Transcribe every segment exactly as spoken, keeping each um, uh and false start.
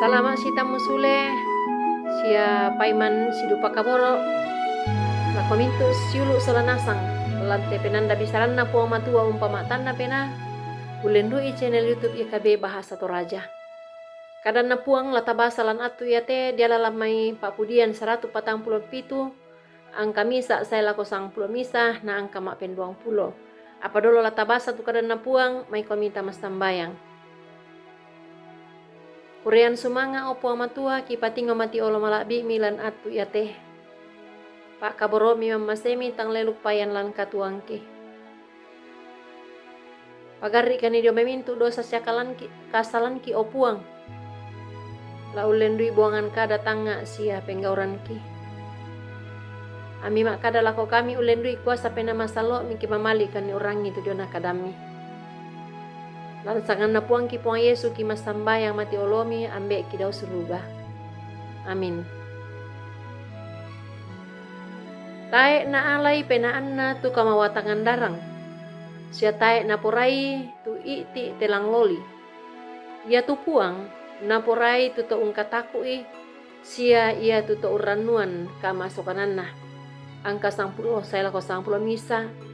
Salama' sitammu sule, sia paiman sidupa kaboro', lako mintu' siulu' sola nasang, lan te penanda bisaranna Puang Matua umpama tanna penaa, ullendu'i channel YouTube Y K B Bahasa Toraja. Kadanna Puang la tabasa lan attu iate diala lan mai Pa'pudian saratu patang pulo pitu, angka misa' sae lako sangpulo misa', na angka ma'penduangpulo. Apa dolo la tabasa tu kadanna Puang, maikomi tamassambayang. Kurean sumanga', o Puang Matua, kipatingo mati olo mala'bi'mi lan attu iate. Pa'kaboro'mi mammasemi tang leluk payan lan katuoangki. Pagarri'kani dio mai mintu' dosa sia kalanki-, kasalanki, o Puang. La ullendu'i buangan kada tangnga' sia penggauranki. Ammi ma'kada lako kami, ullendu'i kuasa Penaa Masallo'mi, kimamali'kani urangi tu diona kadammi. Lan sanganna Puangki Puang Yesu kimassambayang mati olomi, Ambe'ki dao suruga. Amin. Tae' naalai penaanna tu kamawatangan darang, sia tae' naporai tu i'ti' telang loli. Iatu Puang naporai tu to ungkataku'i, sia iatu to urrannuan kamasokananna. Angka sangpulo sae lako sangpulo misa',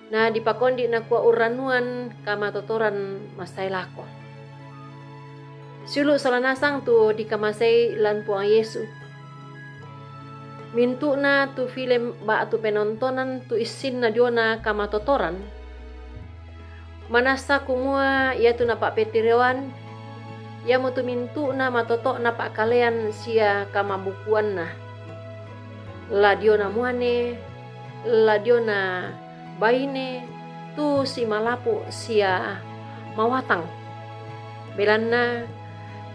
na dipakondi' nakua urrannuan kamatotoran massae lako. Siulu' sola nasang tu dikamasei lan Puang Yesu. Mintu'na tu film ba'tu penontonan tu issinna diona kamatotoran, manassa kumua iatu napa'petiroan, iamotu mintu'na matoto'na pa'kalean sia kamabukuanna. La diona muane, la diona baine, tu simalapu' sia mawatang. Belanna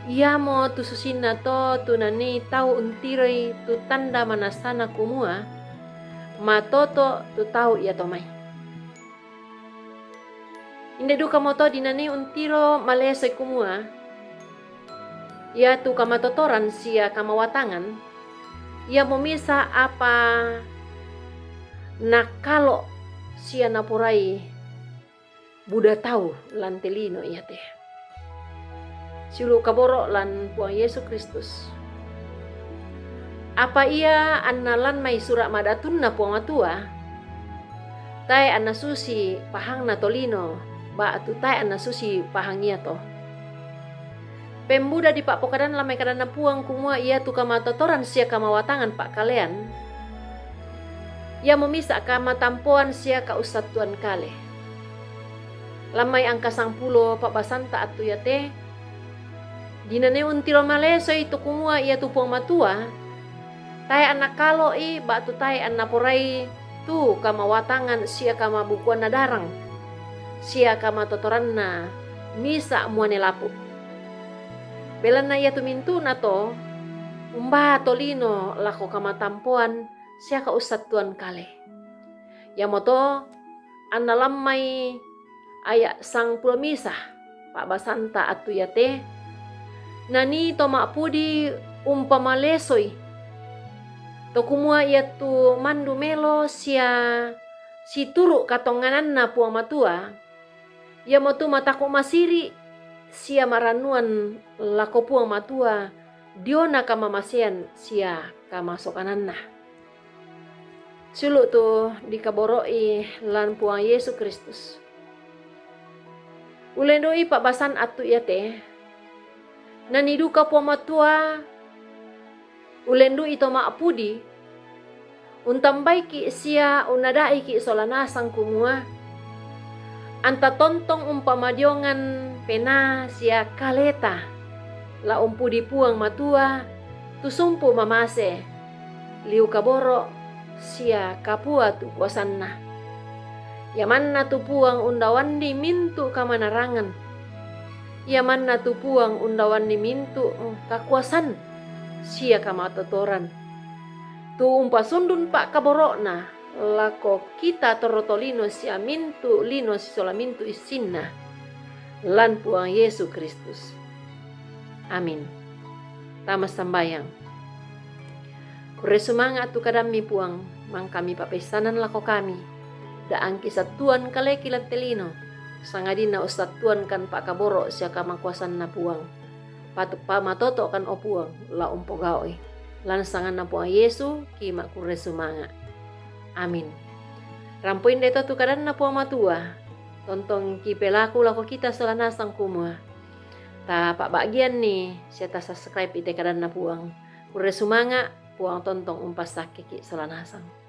iamo tu susinna to tu nanii tau untiroi tu tanda manassana kumua, matoto' tu tau iato mai. Inde dukamoto dinanii untiro malesoi kumua, iatu kamatotoran sia kamawatangan, iamo misa' apa nakkalo' sia naporai buda tau lan te lino iate. Siulu' kaboro' lan Puang Yesu Kristus. Apa ia anna lan mai sura' madatunna Puang Matua, tae' anna susi pahangna tolino, ba'tu tae' anna susi pahang iato. Pembuda dipa'pokadan lan mai kadanna Puang kumua iatu kamatotoran sia kamawatangan pa'kalean, iamo misa' kamatampoan sia kaussattuan kale. Lan mai angka sangpulo pa'basanta attu iate, dinanii untiro malesoi tu kumua iatu Puang Matua, tae' anna kalo'i ba'tu tae' anna porai tu kamawatangan sia kamabukuanna darang, sia kamatotoranna misa' muane lapu'. Belanna iatu mintu'na to umbaa tolino lako kamatampoan sia kaussattuan kale. Iamoto anna lan mai aya' sangpulo misa' pa'basanta attu iate, nanii to ma'pudi umpamalesoi to kumua iatu mandu melo sia situru' katongananna Puang Matua, iamotu mataku' masiri' sia marannuan lako Puang Matua diona kamamasean sia kamasokananna. Siulu' tu dikaboro'i lan Puang Yesu Kristus. Ullendu'i pa'basan attu iate, nanii duka Puang Matua ullendu'i to ma'pudi, untambaiki' sia unnada'iki' sola nasang kumua, anta tontong umpamadiongan penaa sia kaleta, la umpudi Puang Matua, tu sumpu mamase, liu kaboro' sia kapua tu kuasanna. Ia manna tu Puang undaoanni mintu' kamanarangan. Ia manna tu Puang undaoanni mintu' kakuasan sia kamatotoran, tu umpasundun pa'kaboro'na lako kita torro tolino sia mintu' lino sisola mintu' issinna, lan Puang Yesu Kristus. Amin. Tamassambayang. Kurre sumanga' tu kadammi, Puang, mangkami papeissanan lako kami. Da'angki sattuan kaleki lan te lino, sangadinna ussattuankan pa'kaboro' sia kamakuasanna Puang. Patu-, pamatoto'kan, o Puang, la umpogau'i. Lan sanganNa Puang Yesu ki ma' kurre sumanga'. Amin. Rampoinde to tu kadanNa Puang Matua, tontong kipelaku lako kita sola nasang kumua, tapa'ba'gianni sia ta-subscribe ite kadanNa Puang. Kurre sumanga', Puang tontong umpassakkeki' sola nasang.